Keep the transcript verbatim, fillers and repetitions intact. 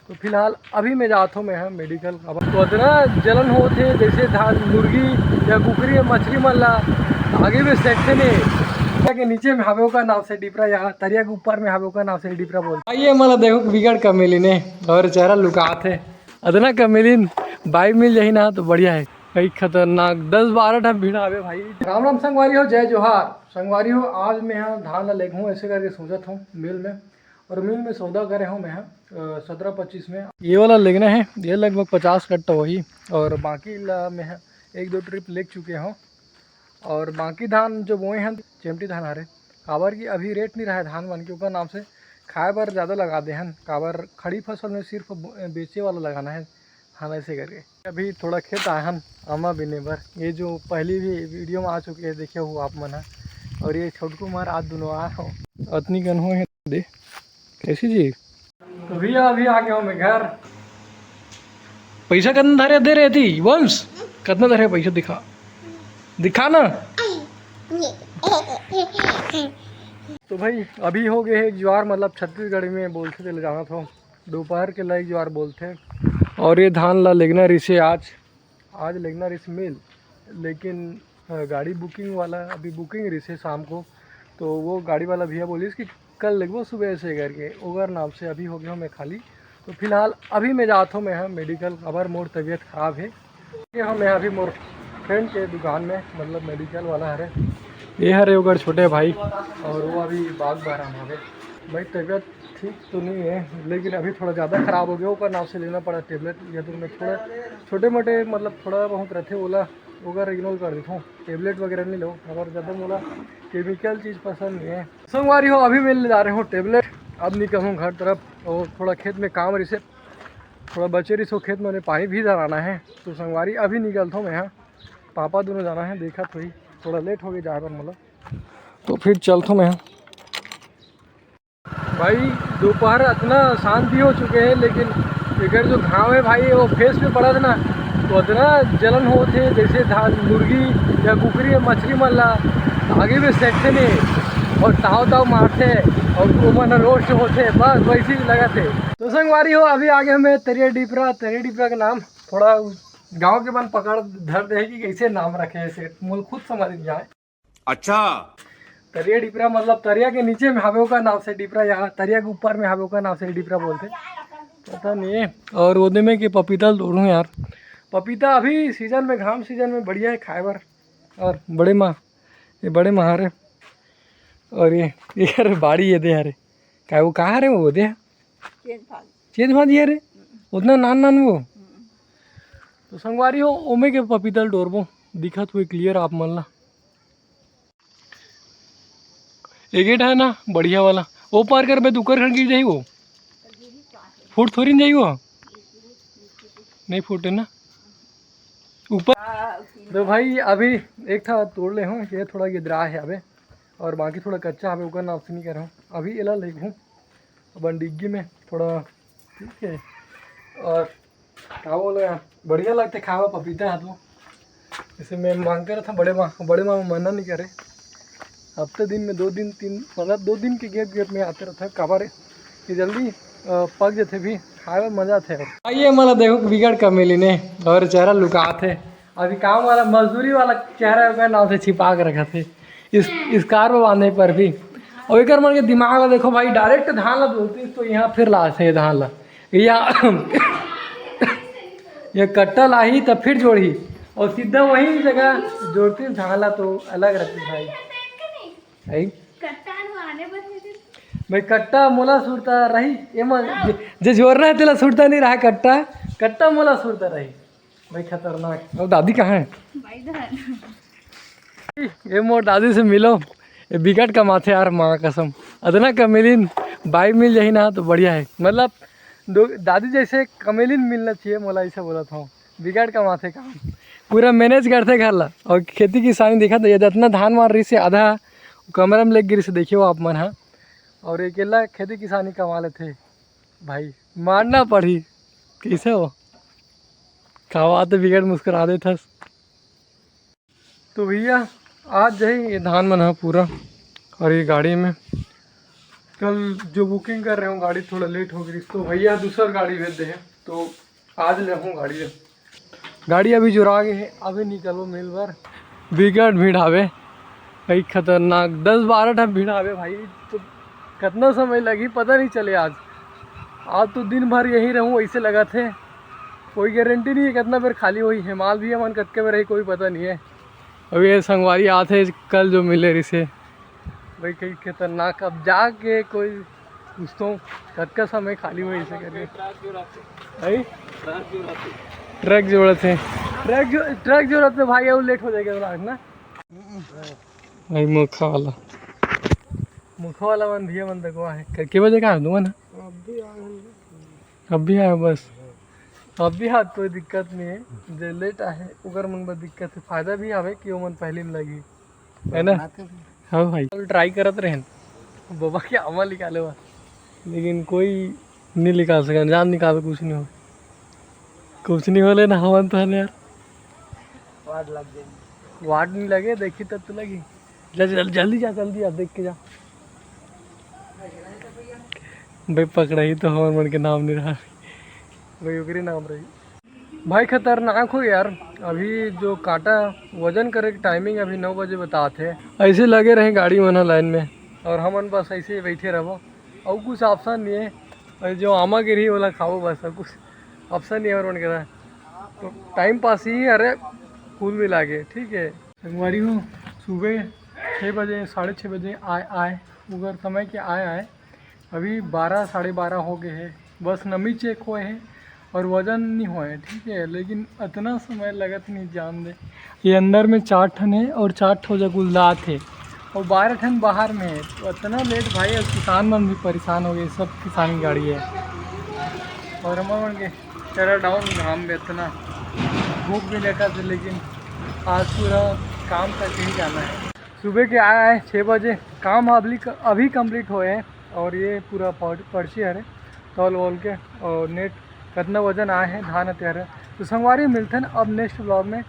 तो फिलहाल अभी मैं जात हूँ मैं ह मेडिकल। अब तो अतना जलन होत हे, जैसे धान, मुर्गी या कुकरी या मछली मन ला आगे में सेकथे ने। तरिया के नीचे में हवे ओकर नाम से डिपरा, यहाँ तरिया के ऊपर में हवे ओकर नाम से डिपरा बोल। आइए मला देखो बिगड़ कमेलिन हे और चेहरा लुकात हे। अतना कमेलिन बाई मिल जाही ना तो बढ़िया है। कई खतरनाक दस बारह ठा भीड़ आवे भाई। राम राम संगवारी हो, जय जोहार। संगवारी हो, आज मैं यहाँ धान ला लेगहूँ ऐसे करके सोचत हूँ मिल में। और मिल में सौदा करे हूँ मैं ह, अ, सत्रह पच्चीस में। ये वाला लेगना है, ये लगभग पचास कट्टा होही। और बाकी ला मैं ह एक दो ट्रिप लेग चुके हूँ। और बाकी धान जो बोए हैं, चेमटी धान हरे, काबर कि अभी रेट नहीं रहा है धान मन के, ओकर नाम से खाए बर ज़्यादा लगा दे हन। काबर खड़ी फसल में सिर्फ ब-, बेचे वाला लगाना है धान, ऐसे करके। अभी थोड़ा खेत आए हन आमा बिने बर, ये जो पहली भी वीडियो में आ चुके हैं, देखे हो आप मन ह। और ये छोटकू मार आज दोनों आ हो, अतनी कन हो है दे, कैसी जी? तो भैया अभी आ गया हूँ मैं घर। पैसा कितना धरे दे रहे थी वंश? कितना धरे पैसा दिखा, दिखा ना। तो भाई अभी हो गए है एक ज्वार, मतलब छत्तीसगढ़ी में बोलथे तेला जानत हो, दोपहर के ला एक ज्वार बोलथे। और ये धान ला लेगना रिसे आज, आज लेगना रिस मिल, लेकिन अ, गाड़ी बुकिंग वाला अभी बुकिंग रिसे शाम को, तो वो गाड़ी वाला भैया बोलिस कि कल लेगबो सुबह से करके, ओकर नाम से अभी हो गया मैं खाली। तो फिलहाल अभी मैं जात हूँ मैं ह मेडिकल, काबर मोर तबीयत खराब है। ये हम यहाँ अभी मोर फ्रेंड के दुकान में, मतलब मेडिकल वाला हरे, ये हरे ओकर छोटे भाई, और वो अभी बाग बहराम हवे। भाई तबीयत ठीक तो नहीं है, लेकिन अभी थोड़ा ज़्यादा खराब हो गया, ओकर नाम से लेना पड़ा टेबलेट। या तो मैं थोड़ा छोटे मोटे, मतलब थोड़ा बहुत रहते ओला, ओकर इग्नोर कर देता हूँ, टेबलेट वगैरह नहीं लो। अगर ज़्यादा मोला केमिकल चीज़ पसंद नहीं है। संगवारी हो, अभी मैं ले जा रहे हूँ टेबलेट। अब निकलूँ घर तरफ और थोड़ा खेत में काम रिसे, थोड़ा बचे रिसे खेत में, पानी भी डालाना है। तो संगवारी अभी निकलता हूँ मैं यहाँ, पापा दोनों जाना है, देखा थोड़ी थोड़ा लेट हो गया जाए बर मोला, तो फिर चलता हूँ मैं यहाँ। भाई दोपहर अतना शांति हो चुके हैं, लेकिन एकर जो घाम है भाई, वो फेस पे पड़त ना, तो अतना जलन होत हे, जैसे धान, मुर्गी या कुकरी या मछली मन ला आगे में सेकथे ने और ताव ताव मारथे और ओमन रोस्ट होथे, बस वैसे ही लगत हे। तो संगवारी हो, अभी आगे हमें तरिया डिपरा, तरिया डिपरा के नाम थोड़ा गांव के मन पकड़ धर दे कि कैसे नाम रखे, ऐसे मोल खुद समझ नहीं आए। अच्छा। तरिया डिपरा मतलब तरिया के नीचे में हवे ओकर नाम से डिपरा, यहाँ तरिया के ऊपर में हवे ओकर नाम से डिपरा बोलथे, पता नहीं है। और ओदे में के पपीता तोड़ूँ यार, पपीता अभी सीजन में, घाम सीजन में बढ़िया है खाए बर। और बड़े माँ, ये बड़े माँ हरे, और ये ये हरे बाड़ी ये दे हरे, का वो कहाँ हरे वो दे? चेंज भाग। चेंज भाग ये हरे, उतना नान नान वो। तो संगवारी हो, ओमे के पपीता ल डोरबो, दिखत हुए क्लियर आप मन ला। एक गेट है ना बढ़िया वाला, वो पार करबे तो ओकर घर गिर जाही वो। फूट थोड़ी न जाही वो, नहीं फूटे ना ऊपर। तो भाई अभी एक ठा तोड़ ले हूँ, ये थोड़ा गिदरा है अबे, और बाकी थोड़ा कच्चा हवे, ओकर नाम से नहीं कर रहा हूँ। अभी एला लेगहूँ अपन डिग्गी में थोड़ा, ठीक है। और का बोले यार, बढ़िया लगते खावा पपीता है तो। जैसे मैं मांगते रहता बड़े माँ, बड़े माँ मना नहीं करे, हफ्ते दिन में दो दिन, तीन, मतलब दो दिन के गैप गैप में आते रहता है, काबर कि जल्दी अ, पक जाते भी, खाए में मजा आते है। आइए मला देखो बिगड़ कमेलिन हे और चेहरा लुकात है। अभी काम वाला मजदूरी वाला चेहरा ओकर नाम से छिपा के रखत हे, इस स्कार्फ बांधे पर भी। और एकर मन के दिमाग ला देखो भाई, डायरेक्ट धान ला बोलती तो यहाँ फिर लात हे धान ला, या ये कट्टा लाही तब फिर जोड़ही और सीधा वही जगह जोड़ती धान ला, तो अलग रहती भाई। भाई कट्टा आने बदले थे। भाई कट्टा मोला सुरता रही, ये मन जे, जे जोड़ना है तेला सुरता नहीं रहा कट्टा, कट्टा मोला सुरता रही। भाई खतरनाक। और दादी कहाँ है? भाई धान। ये मोर दादी से मिलो, ये बिकट कमाथे यार, माँ कसम। अतना कमेलिन बाई मिल जाही ना तो बढ़िया है, मतलब दो, दादी जैसे कमेलिन मिलना चाहिए मोला, ऐसे बोला था। बिकट कमाथे काम, पूरा मैनेज करथे घर ला। और खेती किसानी देखा तो ये जितना धान मार रही से आधा कमरा में लेग गिरी से, देखियो आप मन हा। और अकेला खेती किसानी कमा लेथे भाई, मारना पड़ही। कैसे हो? का बात है, बिगड़ मुस्कुरा देथस। तो भैया आज जाही ये धान मन ह पूरा, और ये गाड़ी में कल जो बुकिंग कर रहे हो गाड़ी थोड़ा लेट हो गई, तो भैया दूसर गाड़ी भेज दे हे, तो आज ले हूँ गाड़ी। गाड़ी अभी जुरा गे हे, अभी निकलबो मिल बर। बिकट भीड़ हावे भाई, खतरनाक। दस बारह ठन भीड़ हावे भाई, तो कितना समय लगी पता नहीं चले। आज आज तो दिन भर यहीं रहूँ ऐसे लगत हे, कोई गारंटी नहीं है कितना बेर खाली होही। हेमाल भी हमन कतके बेर रही कोई पता नहीं है। अभी ये संगवारी आत हे कल जो मिले रिसे भाई, कई खतरनाक। अब जाके कोई पूछता हूँ कतका समय खाली होही ऐसे करके। भाई ट्रक जोड़त हे, ट्रक जो ट्रक जोड़त में भाई अउ लेट हो जाएगा ना। भाई मोखा वाला, मोखा वाला मन भैया मन देखो आहे। के बजे का है तुमन? अभी आए बस। अभी हाँ, कोई दिक्कत नहीं है। जे लेट आहे ओकर मन बर दिक्कत है, फायदा भी आवे कि ओमन पहली में लगी, है ना? हाँ भाई, ट्राई करत रहेन बाबा के आमा निकाले बा, लेकिन कोई नहीं निकाल सके, जान निकाल कुछ नहीं हो, कुछ नहीं होले ना हमन तो है ना यार। वाट लग जाए, वाट नहीं लगे, देखी तब तो लगी। जा जल-, जल्दी जा, जल्दी जा, देख के जा। भाई पकड़ाही तो हमर मन के नाम नहीं रहा भाई, ओकरे नाम रही। भाई खतरनाक हो यार, अभी जो काटा वजन करे के टाइमिंग अभी नौ बजे बतात हे। ऐसे लगे रहे गाड़ी मन ह लाइन में और हमन बस ऐसे ही बैठे रहबो, और कुछ ऑप्शन नहीं है। और जो आमा गिरही ओला खाओ बस, और कुछ ऑप्शन नहीं है हमर मन के। तो टाइम पास ही, अरे कुल मिला के ठीक है। संगवारी हो, सुबह छः बजे, साढ़े छः बजे आए आए, उगर समय के आए आए, अभी बारह, साढ़े बारह हो गए हैं। बस नमी चेक हुए हैं और वजन नहीं हुआ है, ठीक है, लेकिन इतना समय लगत नहीं जान दे। ये अंदर में चार ठन है और चार ठो जगुलदात है और बारह ठन बाहर में है, तो इतना लेट भाई, अब किसान मन भी परेशान हो गए। सब किसान की गाड़ी है और हमर मन के चला डाउन घाम में इतना भूख भी लेकर थे, लेकिन आज पूरा काम करके ही जाना है। सुबह के आया है छः बजे, काम अभी अभी कंप्लीट हुए हैं और ये पूरा पढ़- पर्ची हरे तौल वोल के और नेट कितना वजन आए हैं धान हत्यारे। तो संगवारी मिलते हैं अब नेक्स्ट ब्लॉग में।